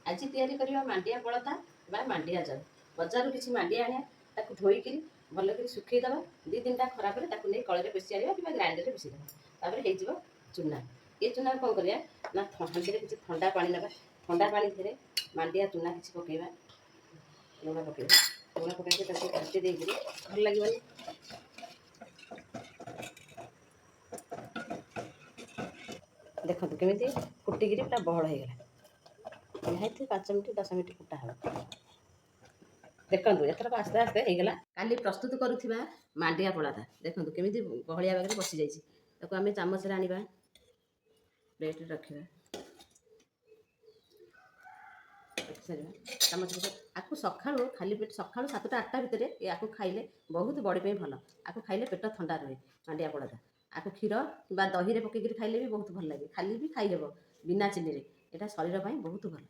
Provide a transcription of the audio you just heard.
ଆଜି ତିଆରି କରିବା ମାଣ୍ଡିଆ ବଳତା ବା ମାଣ୍ଡିଆ ଯାଉ। ବଜାରରୁ କିଛି ମାଣ୍ଡିଆ ଆଣିବା, ତାକୁ ଧୋଇକିରି ଭଲକରି ଶୁଖେଇଦେବା। 2 ତିନିଟା ଖରା ପରେ ତାକୁ ନେଇ କଳରେ ପେଶି ଆଣିବା କିମ୍ବା ଗ୍ରାଇଣ୍ଡରରେ ପେଶିଦେବା। ତାପରେ ହେଇଯିବ ଚୁନା। ଏ ଚୁନାକୁ କ'ଣ କରିବା ନା, ହାଣ୍ଡିରେ କିଛି ଥଣ୍ଡା ପାଣି ନେବା। ଥଣ୍ଡା ପାଣି ଦେହରେ ମାଣ୍ଡିଆ ଚୁନା କିଛି ପକାଇବା, ଲୁଣ ପକାଇବା। ଲୁଣ ପକାଇକି ତାକୁ ଘାଣ୍ଟି ଦେଇକିରି, ଭଲ ଲାଗିବନି। ଦେଖନ୍ତୁ କେମିତି ଫୁଟିକିରି ପୁରା ବହଳ ହେଇଗଲା। ନିହାତି 5 ମିନିଟ୍ 10 ମିନିଟ୍ ଫୁଟା ହେବ। ଦେଖନ୍ତୁ, ଏଥରକ ଆସ୍ତେ ଆସ୍ତେ ହେଇଗଲା। କାଲି ପ୍ରସ୍ତୁତ କରୁଥିବା ମାଣ୍ଡିଆ ପଳାଟା ଦେଖନ୍ତୁ କେମିତି ବହଳିଆ ବାଗରେ ବସିଯାଇଛି। ତାକୁ ଆମେ ଚାମଚରେ ଆଣିବା, ପ୍ଲେଟ୍ରେ ରଖିବା, ରଖିସାରିବା ଚାମଚ। ଆକୁ ସକାଳୁ ଖାଲି ପେଟ, ସକାଳୁ 7ଟା 8ଟା ଭିତରେ ୟାକୁ ଖାଇଲେ ବହୁତ ବଡ଼ି ପାଇଁ ଭଲ। ଆକୁ ଖାଇଲେ ପେଟ ଥଣ୍ଡା ରୁହେ। ମାଣ୍ଡିଆ ପଳାଟା ଆକୁ କ୍ଷୀର କିମ୍ବା ଦହିରେ ପକେଇକିରି ଖାଇଲେ ବି ବହୁତ ଭଲ ଲାଗେ। ଖାଲି ବି ଖାଇହେବ ବିନା ଚିନିରେ। ଏଇଟା ଶରୀର ପାଇଁ ବହୁତ ଭଲ।